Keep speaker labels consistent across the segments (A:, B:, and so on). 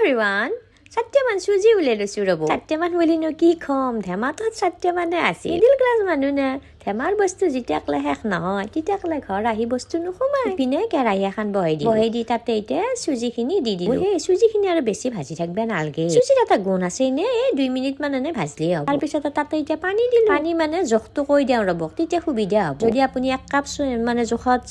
A: Everyone, 4টামান চুজি উলিয়াই লৈছোঁ ৰ'ব। 4টামান বুলিনো কি ক'ম, ধেমাটোত 4টামানে আছিল। মিডিল ক্লাছ মানুহ নে, ধেমাৰ বস্তু যেতিয়াকলে শেষ নহয়, তেতিয়াকলে ঘৰ আহি বস্তু নোসোমায়। ইপিনে কেৰাহী এখন বহাই দি বহাই দি তাতে এতিয়া চুজিখিনি দি দিলোঁ। সেই চুজিখিনি আৰু বেছি ভাজি থাকিব নালাগে। চুজিৰ এটা গুণ আছে নে, এই 2 মিনিট মান এনে ভাজলেই হ'ব। তাৰপিছত তাতে এতিয়া পানী দিলোঁ। পানী মানে জোখটো কৈ দিওঁ ৰ'ব, তেতিয়া সুবিধা হ'ব। যদি আপুনি 1 কাপ মানে জোখত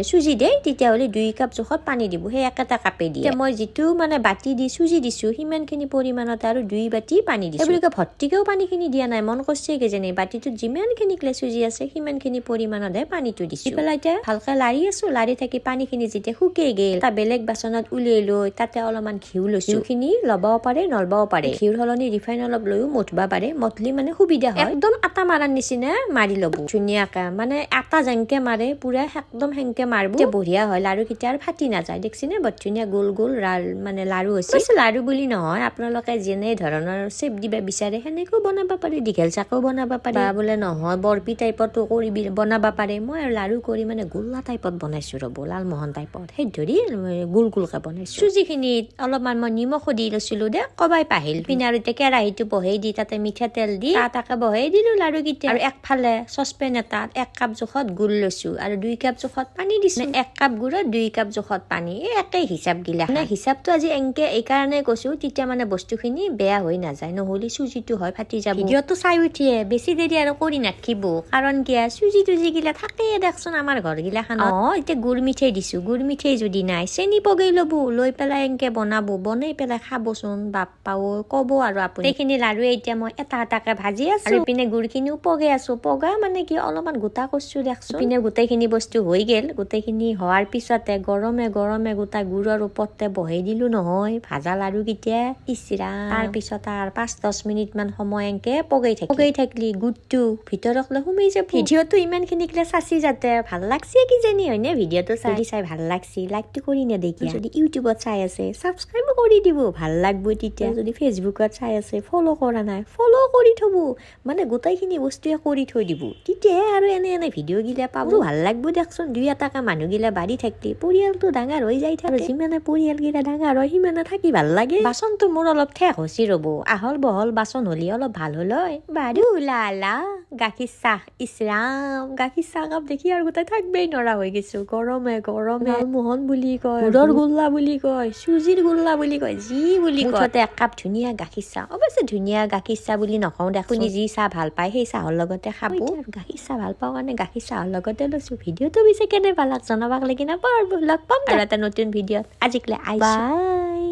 A: চুজি দিয়ে, তেতিয়াহ'লে 2 কাপ জোখত পানী দিব, সেই একেটা কাপে দিয়ে। মই যিটো মানে বাতি দি চুজি দিছোঁ, সিমানখিনি পৰিমাণত আৰু 2 বাতি পানী দিছোঁ। সেইবুলি ভৰ্তিকেও পানীখিনি দিয়া নাই, মন কৰিছে কিজানি, বাতিটোত যিমানখিনি চুজি আছে, সিমানখিনি পৰিমাণতহে পানীটো দিছোঁ। দি পেলাই এতিয়া ভালকে লাৰি আছো। লাৰি থাকি পানীখিনি যেতিয়া শুকাই গ'ল, এটা বেলেগ বাচনত উলিয়াই লৈ তাতে অলপমান ঘিউ লৈছো। ঘিউখিনি ল'বও পাৰে, নলবও পাৰে। ঘিউৰ সলনি ৰিফাইন অলপ লৈও মথবা পাৰে, মথলি মানে সুবিধা হয়। একদম আটা মাৰাৰ নিচিনা মাৰি ল'ব ধুনীয়াকে, মানে আটা যেনকে মাৰে, পুৰা একদম সেনকে মাৰব। তেতিয়া বঢ়িয়া হয় লাড়ুকেইটা আৰু ফাটি নাযায়। দেখছিনে, বৰ ধুনীয়া গোল গোল মানে লাড়ু হৈছে। অৱশ্যে লাড়ু বুলি নহয়, আপোনালোকে যেনে ধৰণৰ চেপ দিব বিচাৰে, সেনেকেও বনাব পাৰে। দীঘল চাকেও বনাব পাৰে, বা বোলে নহয়, বৰফি টাইপতো কৰি বনাব পাৰে। মই আৰু লাড়ু কৰি মানে গোল্লা টাইপত বনাইছো ৰ'ব, লালমোহন টাইপত, সেই ধৰি গোল গোলকে বনাইছো। চুজিখিনিত অলপমান মই নিমখো দি লৈছিলো দে, কবাই পাহিল পিনে। আৰু এতিয়া কেৰাহীটো বহাই দি তাতে মিঠাতেল দি তাকে বহাই দিলো লাড়ুকেইটা। আৰু একফালে চচপেন এটাত 1 কাপ জোখত গুড় লৈছো আৰু 2 কাপ জোখত পানী দিছো। মানে 1 কাপ গুড়ত 2 কাপ জোখত পানী, এই একেই হিচাপ গিলা। মানে হিচাপটো আজি এনকে এইকাৰণে কৈছো, তেতিয়া মানে বস্তুখিনি বেয়া হৈ নাযায়, নহ'লে চুজিটো হয় ফাটি যাব। ভিডিঅ'টো চাই উঠিয়ে বেছি দেৰি আৰু কৰি নাথাকিব, কাৰণ কিয়, চুজি তুজি গিলা থাকেই দেখচোন আমাৰ ঘৰ গিলাখানত। এতিয়া গুড় মিঠৈ দিছো। গুড় মিঠৈ যদি নাই, চেনি পগাই ল'ব, লৈ পেলাই এনকে বনাব, বনাই পেলাই খাবচোন, বাপ্পাও, ক'ব আৰু আপুনি। সেইখিনি লাড়ুৱে এতিয়া মই এটা এটাকে ভাজি আছো আৰু ইপিনে গুড়খিনিও পগাই আছো। পগা মানে কি, অলপমান গোটা কৰিছো দেখচোন। ইপিনে গোটেইখিনি বস্তু হৈ গ'ল। গোটেইখিনি হোৱাৰ পিছতে গৰমে গৰমে গোটা গুড়ৰ ওপৰতে বহাই দিলো নহয় ভাজা লাড়ু কেইটা। ইচৰাম! তাৰপিছত আৰু 5-10 মিনিট মান সময় এনকে পগাই থাকি পগাই থাকিলি গুড়টো ভিতৰক লৈ সোমাই যাব। ভিডিঅ'টো ইমানখিনি চাচি যাতে ভাল লাগছে কিজানি, হয়নে? ভিডিঅ'টো চাই যদি চাই ভাল লাগছি, লাইকটো কৰি নেদেখিয়া। যদি ইউটিউবত চাই আছে, ছাবস্ক্ৰাইবো কৰি দিব, ভাল লাগব তেতিয়া। যদি ফেচবুকত চাই আছে, ফ'ল' কৰা নাই, ফ'ল' কৰি থ'ব। মানে গোটেইখিনি বস্তুৱে কৰি থৈ দিব, তেতিয়াহে আৰু এনে এনে ভিডিঅ' গিলা পাব, ভাল লাগব দিয়কচোন। দুই এটাকে মানুহগিলা বাঢ়ি থাকিলে পৰিয়ালটো ডাঙৰ হৈ যাই থাকে। যিমানে পৰিয়ালগিলা ডাঙৰ হয়, সিমানে থাকি ভাল লাগে। বাচনটো মোৰ অলপ ঠেক হৈছে ৰ'ব, আহল বহল বাচন হ'লে অলপ ভাল হ'ল হয়। বাৰু লালা গাখীৰ চাহ, ইচৰাম, গাখীৰ চাহ কাপ দেখি আৰু গোটেই থাকবেই নৰা হৈ গৈছো। গৰমে গৰমে লালমোহন বুলি কয়, গুড়ৰ গোল্লা বুলি কয়, চুজিৰ গোল্লা বুলি কয়, যি বুলি কয়, মুঠতে একাপ ধুনীয়া গাখীৰ চাহ। অৱশ্যে ধুনীয়া গাখীৰ চাহ বুলি নকওঁ দে, আপুনি যি চাহ ভাল পায়, সেই চাহৰ লগতে খাব। গাখীৰ চাহ ভাল পাওঁ কাৰণে গাখীৰ চাহৰ লগতে লৈছো। ভিডিঅ'টো পিছে কেনে পালাক জনাবাক লাগি নাপাহৰিব। লগ পাম আৰু এটা নতুন ভিডিঅ'ত, আজিকলে আই বাই।